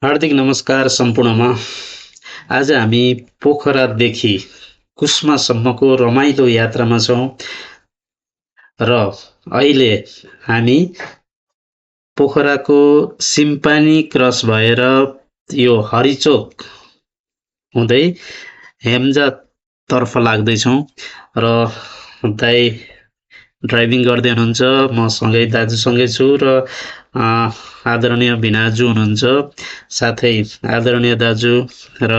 हार्दिक नमस्कार सम्पूर्णमा। आज हामी पोखरादेखि कुस्मासम्मको रमाइलो यात्रामा छौँ र अहिले हामी पोखराको सिम्पानी क्रस भएर यो हरिचोक हुँदै हेम्जातर्फ लाग्दैछौँ र दाइ ड्राइभिङ गर्दै हुनुहुन्छ, म सँगै दाजुसँगै छु र आदरणीय भिनाजु हुनुहुन्छ, साथै आदरणीय दाजु र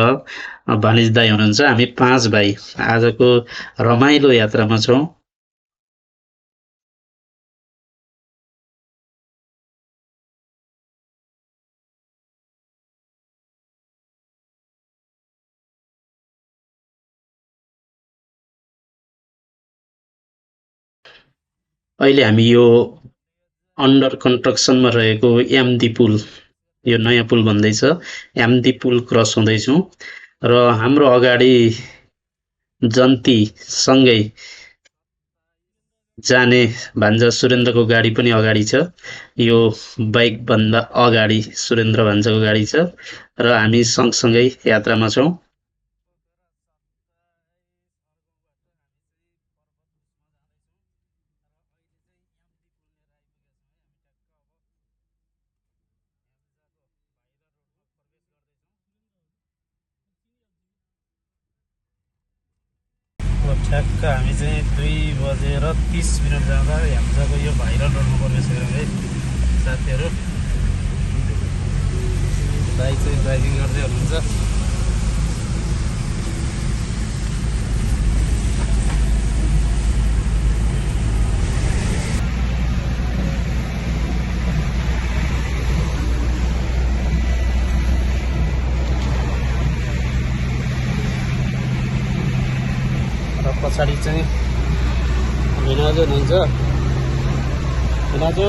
भानिज दाइ हुनुहुन्छ। हामी 5 भाइ आजको रमाइलो यात्रामा छौँ। अहिले हामी यो अन्डर कन्स्ट्रक्सनमा रहेको याम्दी पुल, यो नयाँ पुल भन्दैछ, याम्दी पुल क्रस हुँदैछौँ र हाम्रो अगाडि जन्ती सँगै जाने भान्जा सुरेन्द्रको गाडी पनि अगाडि छ। यो बाइकभन्दा अगाडि सुरेन्द्र भान्जाको गाडी छ र हामी सँगसँगै यात्रामा छौँ। ठ्याक्क हामी चाहिँ 2:30 जाँदा हेम्जाको यो भाइरल रोडमा प्रवेश गऱ्यौँ है साथीहरू। दाइ चाहिँ ड्राइभिङ गर्दै हुनुहुन्छ। पछाडि चाहिँ भिनाजु हुनुहुन्छ। भिनाजु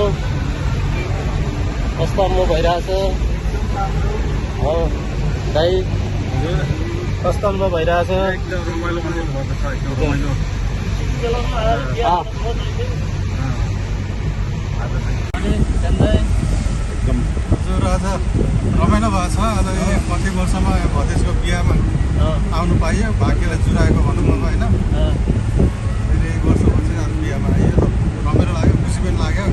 कस्तो अनुभव भइरहेछ? हो दाइ, कस्तो अनुभव भइरहेछ? एकदम रमाइलो भइरहेछ, एकदम रमाइलो। एकदम हजुर, आज रमाइलो भएको छ। आज यो कति वर्षमा भतेजको बिहामा आउनु पाइयो, भाग्यलाई जुराएको भनौँ न होइन। अहिले 1 वर्षपछि आज बिहामा आइयो, रमाइलो लाग्यो, खुसी पनि लाग्यो।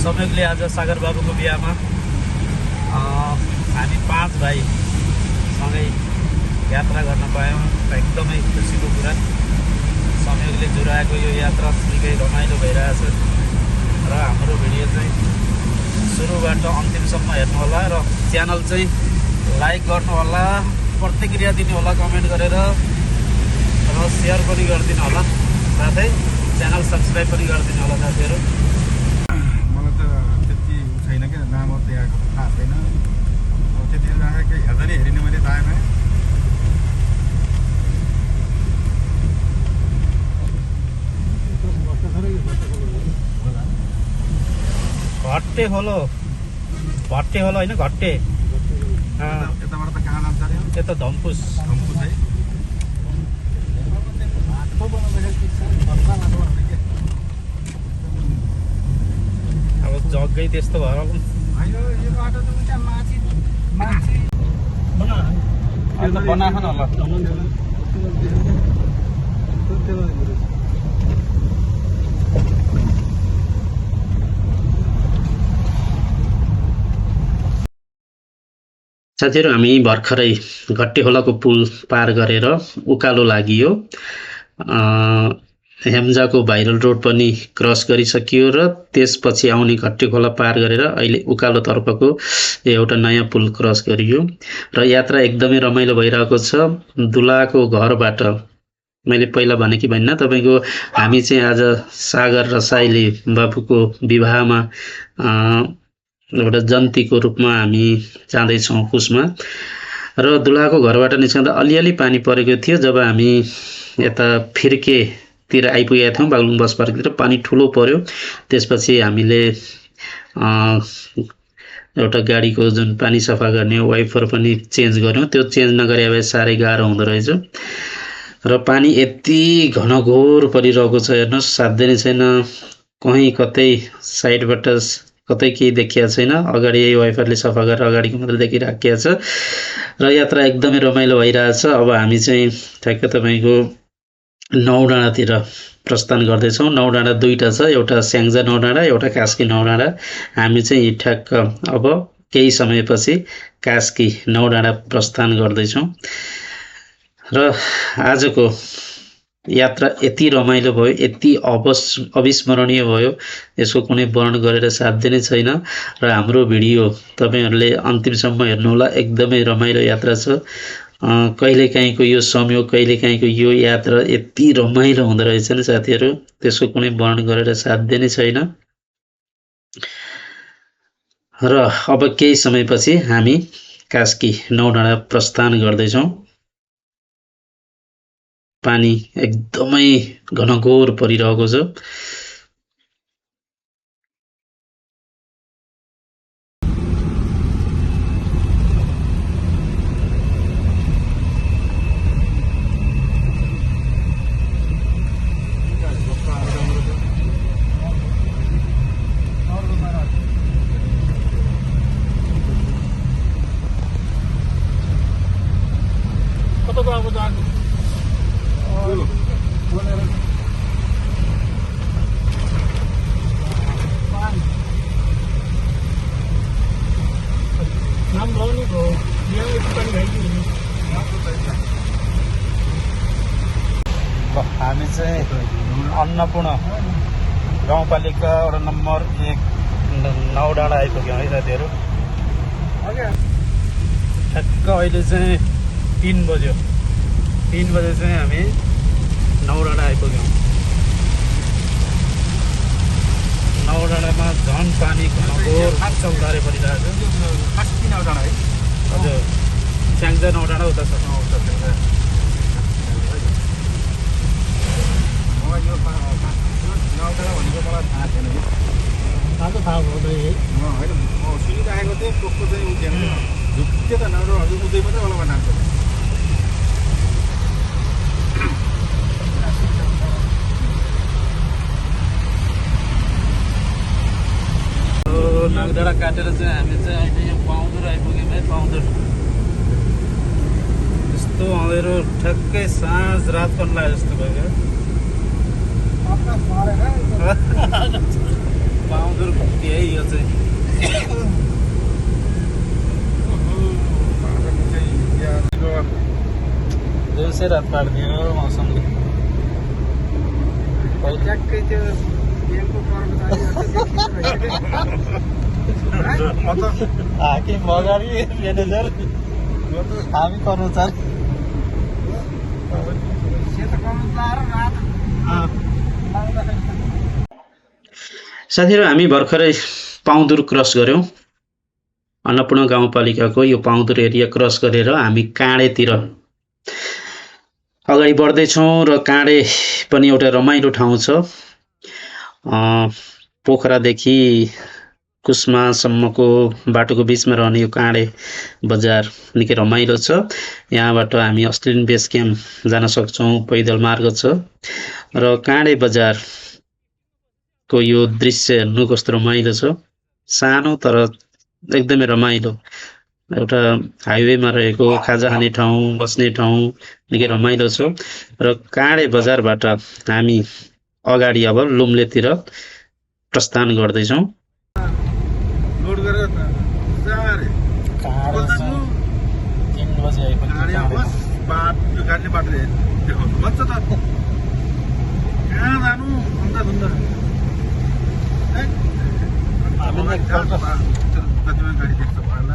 संयोगले आज सागर बाबुको बिहामा हामी 5 भाइ सँगै यात्रा गर्न पायौँ। एकदमै खुसीको कुरा। संयोगले जुराएको यो यात्रा निकै रमाइलो भइरहेछ र हाम्रो भिडियो चाहिँ सुरुबाट अन्तिमसम्म हेर्नुहोला र च्यानल चाहिँ लाइक गर्नुहोला, प्रतिक्रिया दिनुहोला कमेन्ट गरेर र सेयर पनि गरिदिनु होला, साथै च्यानल सब्सक्राइब पनि गरिदिनु होला साथीहरू। मलाई त त्यति छैन क्या, नामहरू त यहाँको थाहा छैन। अब त्यति राखेको हेर्दा नि हेरिने मैले थाहा पाएँ। भट्टे खोलो होइन, घट्टे। यताबाट त कहाँ जान्छ अरे? यता धम्पुस है। अब जग्गै त्यस्तो भएर यो बाटो त उता माथि बनाएको होला। साथीहरू, हामी भर्खरै घट्टे खोलाको पुल पार गरेर उकालो लागियो। हेम्जाको भाइरल रोड पनि क्रस गरिसकियो र त्यसपछि आउने घट्टे खोला पार गरेर अहिले उकालो तर्फको एउटा नयाँ पुल क्रस गरियो र यात्रा एकदमै रमाइलो भइरहेको छ। दुलाको घरबाट मैले पहिला भने कि भन्न, तपाईँको हामी चाहिँ आज सागर र साइली बाबुको विवाहमा एउटा जन्तीको रूपमा हामी जाँदैछौँ कुसमा र दुलाको घरबाट निस्कँदा अलिअलि पानी परेको थियो। जब हामी यता फिर्केतिर आइपुगेका थियौँ, बागलुङ बस पार्कतिर पानी ठुलो पर्यो। त्यसपछि हामीले एउटा गाडीको जुन पानी सफा गर्ने वाइपर पनि चेन्ज गऱ्यौँ। त्यो चेन्ज नगरे भए साह्रै गाह्रो हुँदो रहेछ र पानी यति घनघोर परिरहेको छ, हेर्नुहोस्, साध्य नै छैन। कहीँ कतै साइडबाट कतै केही देखिएको छैन। अगाडि यही वाइफरले सफा गरेर अगाडिको मात्रै देखिराखेको छ र यात्रा एकदमै रमाइलो भइरहेछ। अब हामी चाहिँ ठ्याक्क तपाईँको नौडाँडातिर प्रस्थान गर्दैछौँ। नौडाँडा दुईवटा छ, एउटा स्याङ्जा नौडाँडा, एउटा कास्की नौडाँडा। हामी चाहिँ ठ्याक्क अब केही समयपछि कास्की नौडाँडा प्रस्थान गर्दैछौँ र आजको यात्रा यति रमाइलो भयो, यति अविस्मरणीय भयो, यसको कुनै वर्णन गरेर साध्य नै छैन। र हाम्रो भिडियो तपाईँहरूले अन्तिमसम्म हेर्नुहोला। एकदमै रमाइलो यात्रा छ। कहिलेकाहीँको यो संयोग, कहिलेकाहीँको यो यात्रा यति रमाइलो हुँदो रहेछ नि साथीहरू, त्यसको कुनै वर्णन गरेर साध्य नै छैन। र अब केही समयपछि हामी कास्की नौडाँडा प्रस्थान गर्दैछौँ। पानी एकदमै घनघोर परिरहेको छ। हामी चाहिँ अन्नपूर्ण गाउँपालिका वडा नम्बर 1 नौडाँडा आइपुग्यौँ है साथीहरू। ठ्याक्क अहिले चाहिँ 3 बज्यो। 3 बजे चाहिँ हामी नौडाँडा आइपुग्यौँ। नौडाँडामा झन् पानी घनघोर चौधारे परिरहेको छ। कास्की नौडाँडा है? हजुर, स्याङ्जा नौडाँडा उता छ। यो नौडाँडा भनेको मलाई थाहा थिएन कि। थाहा भयो होइन, म सुनिरहेको थिएँ, टोकको चाहिँ उठेन झुक्के त नौडाँडा हजुर उठ्दै मात्रै होला बनाएको छ। नागडाँडा काटेर चाहिँ हामी चाहिँ अहिले यो पाउँदुर आइपुग्यौँ है। पाउँदुर यस्तो अँधेरो, ठ्याक्कै साँझ रात पनि लाग्यो जस्तो भयो क्या। पाउँदुर यही यो चाहिँ दिउँसै रात पारिदियो मौसमले। ट्याक्कै त्यो ब्याङ्कको हाकिम अगाडि म्यानेजर, हामी कर्मचारी। साथीहरू, हामी भर्खरै पाउँदुर क्रस गऱ्यौँ। अन्नपूर्ण गाउँपालिकाको यो पाउँदुर एरिया क्रस गरेर हामी काँडेतिर अगाडि बढ्दैछौँ र काँडे पनि एउटा रमाइलो ठाउँ छ। पोखरादेखि कुस्मासम्मको बाटोको बिचमा रहने यो काँडे बजार निकै रमाइलो छ। यहाँबाट हामी अस्ट्रेलियन बेस क्याम्प जान सक्छौँ, पैदल मार्ग छ। र काँडे बजारको यो दृश्य हेर्नु कस्तो रमाइलो छ। सानो तर एकदमै रमाइलो, एउटा हाइवेमा रहेको खाजा खाने ठाउँ, बस्ने ठाउँ, निकै रमाइलो छ। र काँडे बजारबाट हामी अगाडि अब लुम्लेतिर प्रस्थान गर्दैछौँ। लोड गरेर जारे 3 बजे आइपुग्यौँ। बाटो गाड्ने बाटो देखाउनु भन्छ त, कहाँ जानु अन्त धुन्दा कतिमा गाडी देख्छ भएन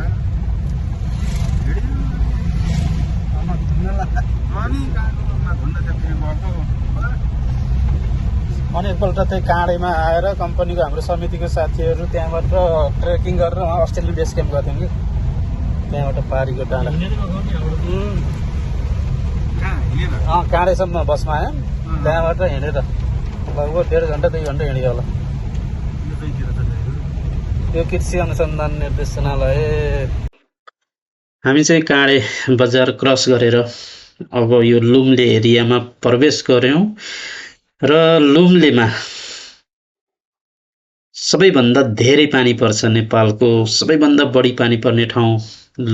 अनि एकपल्ट त्यही काँडेमा आएर कम्पनीको हाम्रो समितिको साथीहरू त्यहाँबाट ट्रेकिङ गरेर अस्ट्रेलियन बेस क्याम्प गर्थ्यौँ कि, त्यहाँबाट पारीको डाँडा काँडेसम्म बसमा आयौँ। त्यहाँबाट हिँडेर लगभग 1.5 घन्टा 2 घन्टा हिँड्यो होला। यो कृषि अनुसन्धान निर्देशनालय। हामी चाहिँ काँडे बजार क्रस गरेर अब यो लुम्ले एरियामा प्रवेश गर्यौं र लुम्लेमा सबैभन्दा धेरै पानी पर्छ। नेपालको सबैभन्दा बढी पानी पर्ने ठाउँ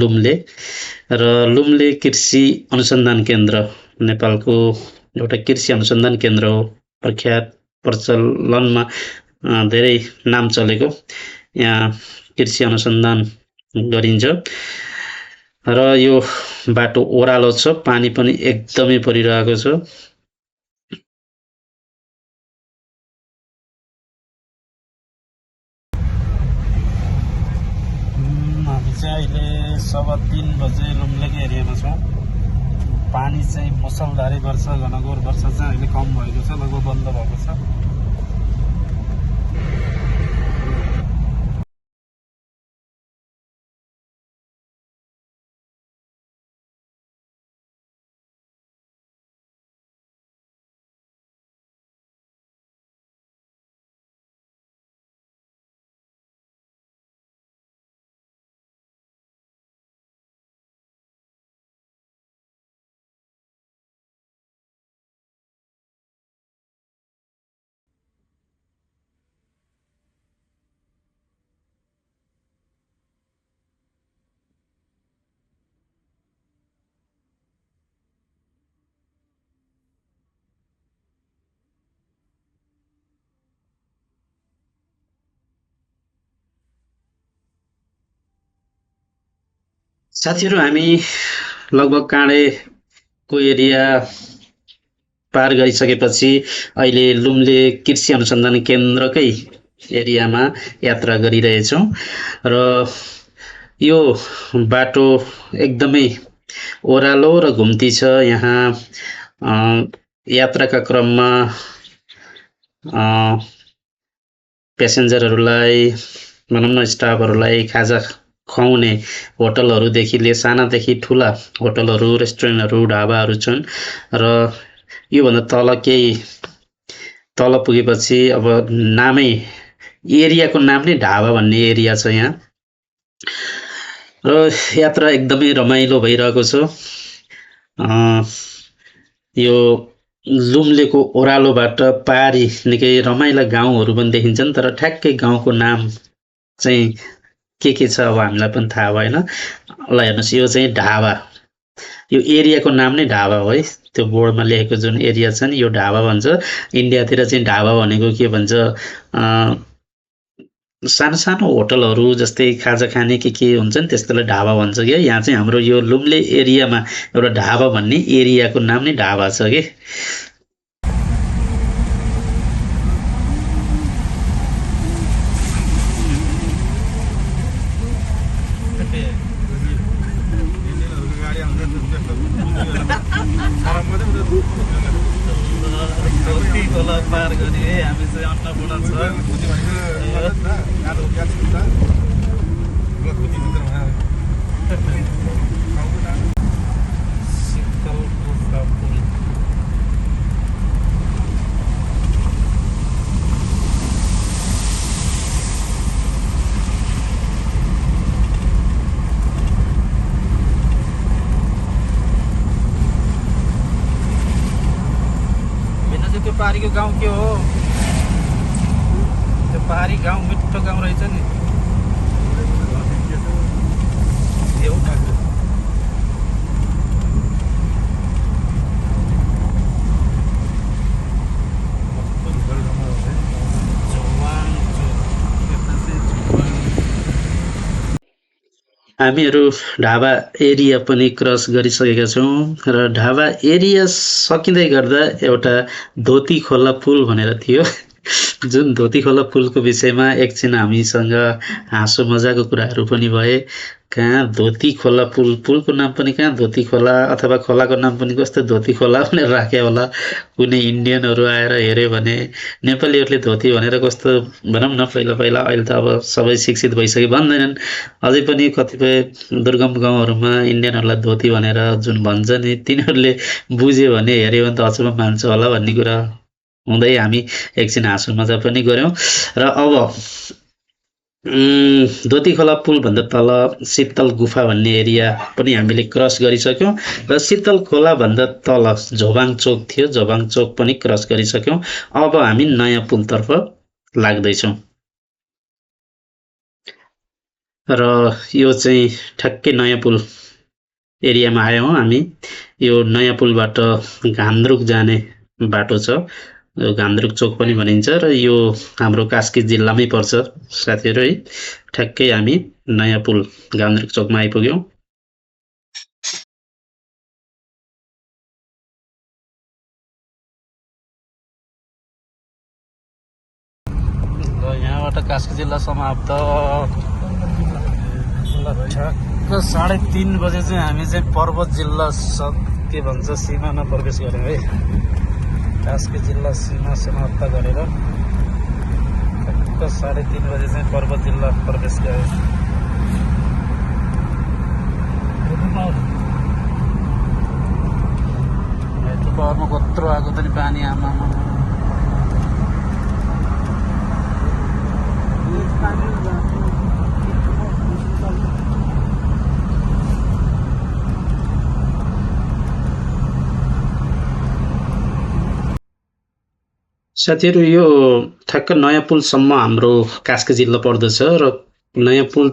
लुम्ले र लुम्ले कृषि अनुसन्धान केन्द्र नेपालको एउटा कृषि अनुसन्धान केन्द्र हो। प्रख्यात प्रचलनमा धेरै नाम चलेको यहाँ कृषि अनुसन्धान गरिन्छ र यो बाटो ओह्रालो छ, पानी पनि एकदमै परिरहेको छ। हामी चाहिँ अहिले 3:15 बजे लुम्लेको एरियामा छौँ। पानी चाहिँ मुसलधारे वर्षा घनघोर वर्षा चाहिँ अहिले कम भएको छ, लगभग बन्द भएको छ। साथीहरू, हामी लगभग काँडेको एरिया पार गरिसकेपछि अहिले लुम्ले कृषि अनुसन्धान केन्द्रकै एरियामा यात्रा गरिरहेछौँ र यो बाटो एकदमै ओह्रालो र घुम्ती छ। यहाँ यात्राका क्रममा प्यासेन्जरहरूलाई भनौँ न स्टाफहरूलाई खाजा खुवाउने होटलहरूदेखि लिएर सानादेखि ठुला होटलहरू, रेस्टुरेन्टहरू, ढाबाहरू छन् र योभन्दा तल केही तल पुगेपछि अब नामै एरियाको नाम नै ढाबा भन्ने एरिया छ यहाँ र यात्रा एकदमै रमाइलो भइरहेको छ। यो लुम्लेको ओह्रालोबाट पारी निकै रमाइला गाउँहरू पनि देखिन्छन्, तर ठ्याक्कै गाउँको नाम चाहिँ के छ अब हामीलाई पनि थाहा भएन। ल हेर्नुहोस्, यो चाहिँ ढाबा, यो एरियाको नाम नै ढाबा हो है। त्यो बोर्डमा लेखेको जुन एरिया छ नि यो ढाबा भन्छ। इन्डियातिर चाहिँ ढाबा भनेको के भन्छ, सानो सानो होटलहरू जस्तै खाजा खाने के हुन्छ नि त्यस्तोलाई ढाबा भन्छ क्या। यहाँ चाहिँ हाम्रो यो लुम्ले एरियामा एउटा ढाबा भन्ने एरियाको नाम नै ढाबा छ कि। पार गरी हामी चाहिँ अन्नपूर्ण त्यो पहाडीको गाउँ के हो? त्यो पहाडी गाउँ मिठो गाउँ रहेछ नि। हामीहरू ढाबा एरिया पनि क्रस गरिसकेका छौँ र ढाबा एरिया सकिँदै गर्दा एउटा धोती खोला पुल भनेर थियो। जुन धोती खोला पुलको विषयमा एकछिन हामीसँग हाँसो मजाको कुराहरू पनि भए। कहाँ धोती खोला पुल, पुलको नाम पनि कहाँ धोती खोला, अथवा खोलाको नाम पनि कस्तो धोती खोला भनेर राख्यो होला। कुनै इन्डियनहरू आएर हेऱ्यो भने नेपालीहरूले धोती भनेर कस्तो भनौँ न, पहिला पहिला, अहिले त अब सबै शिक्षित भइसक्यो भन्दैनन्। अझै पनि कतिपय दुर्गम गाउँहरूमा इन्डियनहरूलाई धोती भनेर जुन भन्छ नि, तिनीहरूले बुझ्यो भने हेऱ्यो भने त अचम्म मान्छ होला भन्ने कुरा हुँदै हामी एकछिन हाँसो मजा पनि गऱ्यौँ। र अब धोती खोला पुलभन्दा तल शीतल गुफा भन्ने एरिया पनि हामीले क्रस गरिसक्यौँ र शीतल खोलाभन्दा तल झोबाङ चोक थियो, झोबाङ चोक पनि क्रस गरिसक्यौँ। अब हामी नयाँ पुलतर्फ लाग्दैछौँ र यो चाहिँ ठ्याक्कै नयाँ पुल एरियामा आयौँ हामी। यो नयाँ पुलबाट घान्द्रुक जाने बाटो छ, घान्द्रुक चोक पनि भनिन्छ र यो हाम्रो कास्की जिल्लामै पर्छ साथीहरू है। ठ्याक्कै हामी नयाँ पुल घान्द्रुक चोकमा आइपुग्यौँ। र यहाँबाट कास्की जिल्ला समाप्त। ठ्याक्क 3:30 बजे चाहिँ हामी चाहिँ पर्वत जिल्ला के भन्छ सीमामा प्रवेश गऱ्यौँ है। कास्की जिल्ला सीमा समाप्त गरेर ठ्याक्क 3:30 बजे चाहिँ पर्वत जिल्ला प्रवेश गऱ्यौँ। हेतु पावरमा कत्रो आएको त नि पानी, आमामा। साथीहरू यो ठ्याक्क नयाँ पुलसम्म हाम्रो कास्की जिल्ला पर्दछ र नयाँ पुल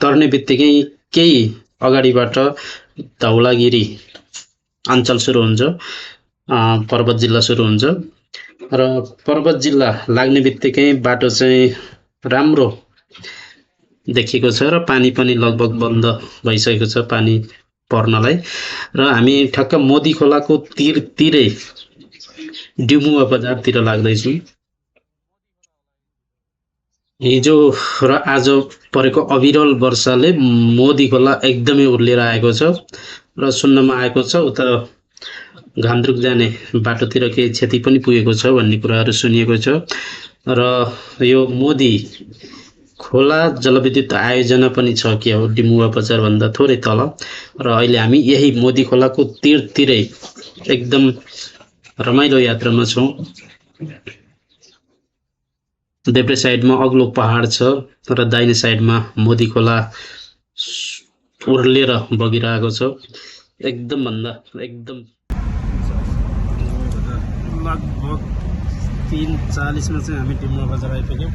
तर्ने बित्तिकै केही अगाडिबाट धौलागिरी अञ्चल सुरु हुन्छ, पर्वत जिल्ला सुरु हुन्छ र पर्वत जिल्ला लाग्ने बित्तिकै बाटो चाहिँ राम्रो देखिएको छ र पानी पनि लगभग बन्द भइसकेको छ पानी पर्नलाई र हामी ठ्याक्क मोदी खोलाको तिरै डिमुवा बजारतिर लाग्दैछौँ। हिजो र आज परेको अविरल वर्षाले मोदी खोला एकदमै उर्लिएर आएको छ र सुन्नमा आएको छ उता घान्द्रुक जाने बाटोतिर केही क्षति पनि पुगेको छ भन्ने कुराहरू सुनिएको छ र यो मोदी खोला जलविद्युत आयोजना पनि छ कि हो डिमुवा बजारभन्दा थोरै तल र अहिले हामी यही मोदी खोलाको तिरै एकदम रमाइलो यात्रामा छौँ। देब्रे साइडमा अग्लो पहाड छ र दाहिने साइडमा मोदी खोला उर्लेर बगिरहेको छ। एकदम लगभग 3:40 मा चाहिँ हामी डिमुवा बजार आइपुग्यौँ।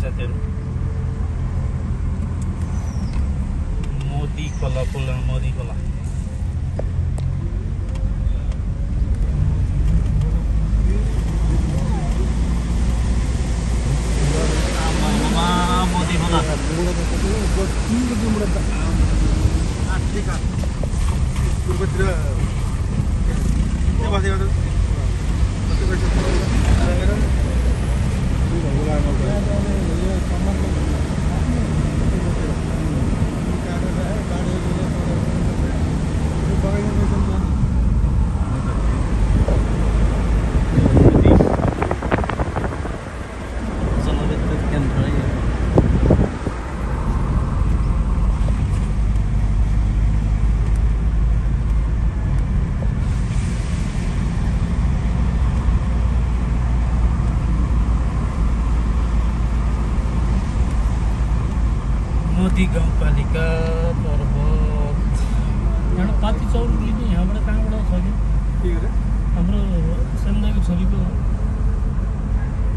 साथीहरू मोदी खोला पुल, मोदी खोला मोदी खोला मोदी गाउँपालिका पर्वत यहाँ पाती चौर उर्लिने यहाँबाट कहाँबाट छ कि हाम्रो सामुदायिक छोरीको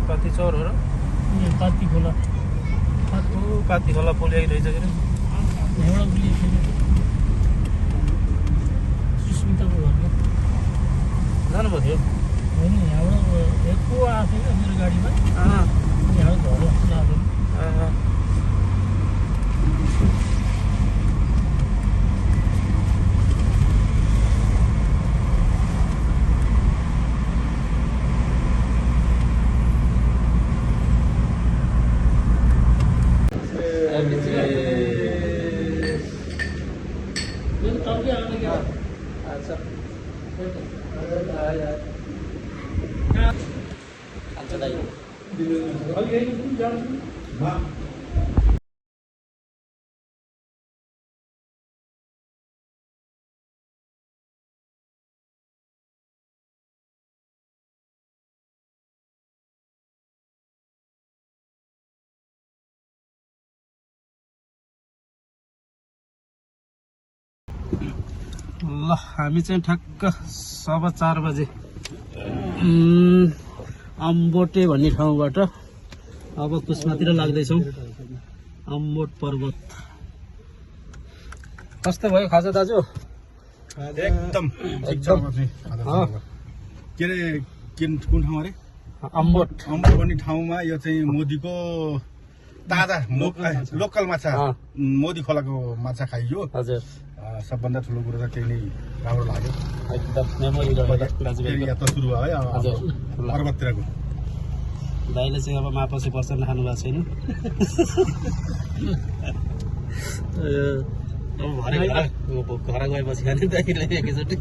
पाती चौर हो र यहाँ पाती खोला पाती खोला पुल यही रहेछ कि यहाँबाट उर्लिएको सुस्मिताको घरको जानुभएको थियो होइन यहाँबाट एक को आएको थियो क्या मेरो गाडीमा यहाँबाट घर जस्तो लाग्यो। अच्छा ल हामी चाहिँ ठ्याक्क 4:15 बजे अम्बोटे भन्ने ठाउँबाट अब कुस्मातिर लाग्दैछौँ। अम्बोट पर्वत कस्तो भयो खाजा दाजु? एकदम एकदम के अरे कुन ठाउँ अरे अम्बोट भन्ने ठाउँमा यो चाहिँ मोदीको ताजा लोकल माछा मोदी खोलाको माछा खाइयो। हजुर सबभन्दा ठुलो कुरो त त्यही नै राम्रो लाग्यो। एकदम मेमोरी फेरि यात्रा सुरु भयो है अब पर्वततिरको। दाइले चाहिँ अब मापसी पर्छ खानु भएको छैन। अब घर गएपछि खाने दाइले एकैचोटि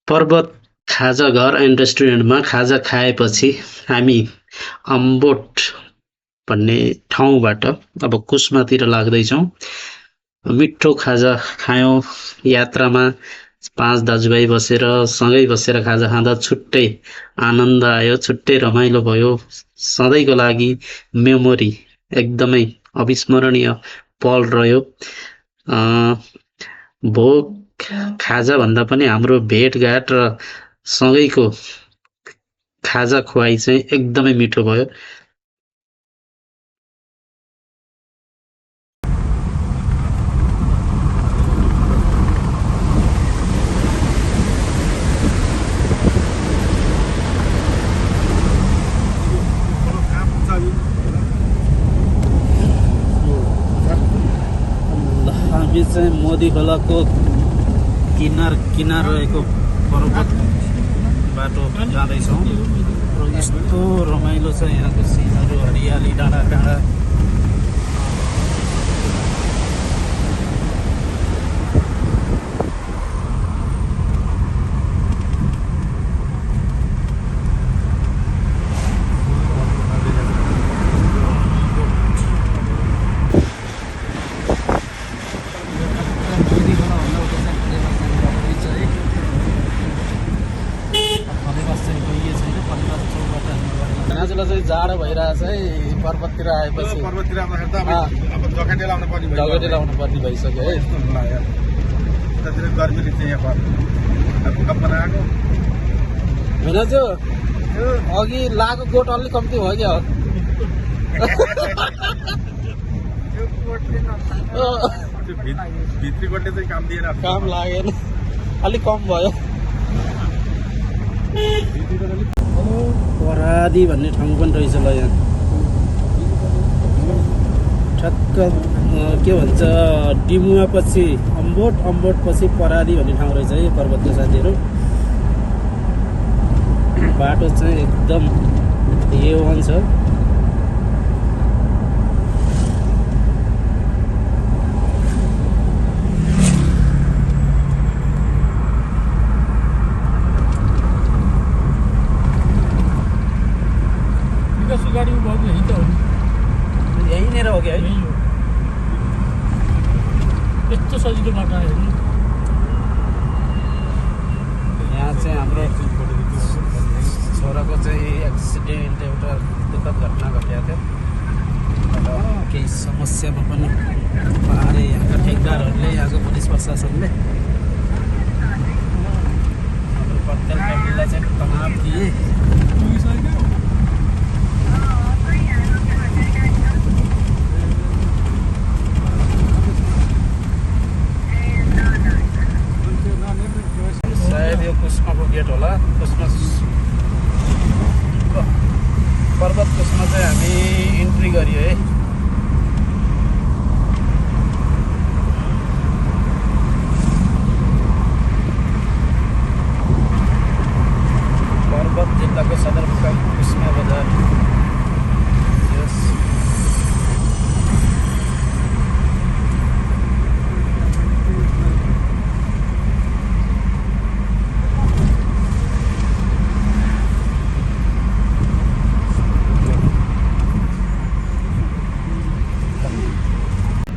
पर्वत खाजा घर एन्ड रेस्टुरेन्टमा खाजा खाएपछि हामी अम्बोट भन्ने ठाउँबाट अब कुस्मातिर लाग्दैछौँ। मिठो खाजा खायौँ। यात्रामा 5 दाजुभाइ बसेर सँगै बसेर खाजा खाँदा छुट्टै आनन्द आयो, छुट्टै रमाइलो भयो। सधैँको लागि मेमोरी एकदमै अविस्मरणीय पल रह्यो। भोग खाजा भन्दा पनि हाम्रो भेटघाट र सँगैको खाजा खुवाई चाहिँ एकदमै मिठो भयो। हामी चाहिँ मोदी खोलाको किनार रहेको पर्वत बाटो जाँदैछौँ र यस्तो रमाइलो छ यहाँको सिनहरू, हरियाली, डाँडा काँडा। दाजुलाई चाहिँ जाडो भइरहेछ है पर्वततिर आएपछि। पर्वततिर आउँदाखेरि त अब जकेटै लाउनु पर्ने भयो। जकेटै लाउनु पर्ने भइसक्यो है। यतातिर गर्मीले चाहिँ यहाँ भूकम्प बनाएको होइन जो अघि लागेको गोठ अलि कम्ती भयो क्या? भित्री गोठले चाहिँ काम दिएन, काम लागेन, अलिक कम भयो। परादी भन्ने ठाउँ पनि रहेछ ल यहाँ। ठ्याक्क के भन्छ डिमुवा पछि अम्बोट पछि परादी भन्ने ठाउँ रहेछ है पर्वतको साथीहरू। बाटो चाहिँ एकदम A1 छ। गाडीमा भएको यही त हो, यहीँनिर हो क्या है? यही हो। यस्तो सजिलो बाटो आयो नि। यहाँ चाहिँ हाम्रो छोराको चाहिँ एक्सिडेन्ट, एउटा दुःखद घटना घटेको थियो र केही समस्यामा पनि पारे यहाँका ठेकदारहरूले, यहाँको पुलिस प्रशासनले हाम्रो पटेल फ्यामिलीलाई चाहिँ तनाव दिए। सायद यो कुस्माको गेट होला। कुस्मा पर्वत कुस्मा चाहिँ हामी इन्ट्री गरियो है। पर्वत जिल्लाको सदरमुकाम कुस्मा बजार। यस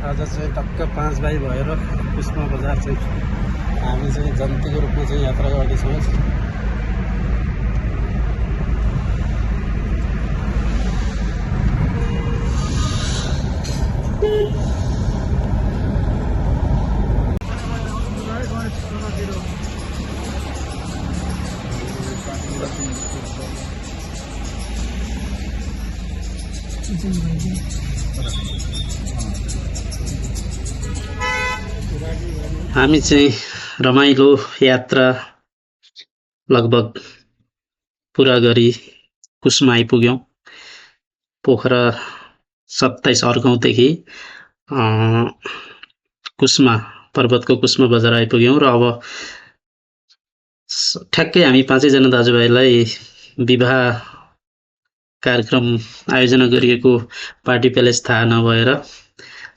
आज चाहिँ टक्क 5 भाइ भएर कुस्मा बजार चाहिँ हामी चाहिँ जन्तीको रूपमा चाहिँ यात्रा गर्दैछौँ। हामी चाहिँ रमाइलो यात्रा लगभग पुरा गरी कुसमा आइपुग्यौँ। पोखरा 27 अर्घौँदेखि कुसमा पर्वतको कुसमा बजार आइपुग्यौँ र अब ठ्याक्कै हामी 5 जना दाजुभाइलाई विवाह कार्यक्रम आयोजना गरिएको पार्टी प्यालेस थाहा नभएर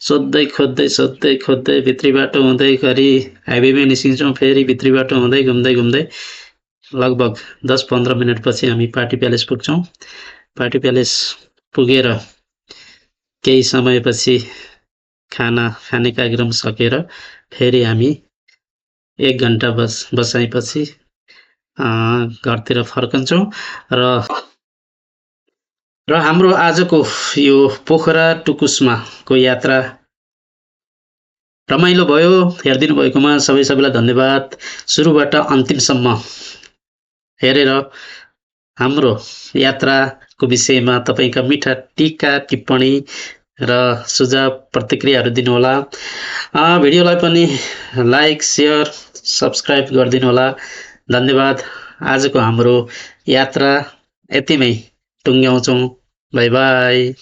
सोध्दै खोज्दै भित्री बाटो हुँदै गरी हाइवेमै निस्किन्छौँ, फेरि भित्री बाटो हुँदै घुम्दै लगभग 10-15 मिनटपछि हामी पार्टी प्यालेस पुग्छौँ। पार्टी प्यालेस पुगेर केही समयपछि खाना खाने कार्यक्रम सकेर फेरि हामी 1 घन्टा बसाइपछि घरतिर फर्कन्छौँ र हाम्रो आजको यो पोखरा टु कुसमाको यात्रा रमाइलो भयो। हेरिदिनु भएकोमा सबैलाई धन्यवाद। सुरुबाट अन्तिमसम्म हेरेर हाम्रो यात्राको विषयमा तपाईका मिठा टीका टिप्पणी र सुझाव प्रतिक्रियाहरू दिनुहोला। भिडियोलाई पनि लाइक, शेयर, सब्स्क्राइब गरिदिनुहोला। धन्यवाद। आजको हाम्रो यात्रा यतिमै टुङ्ग्याउँछौँ। By by.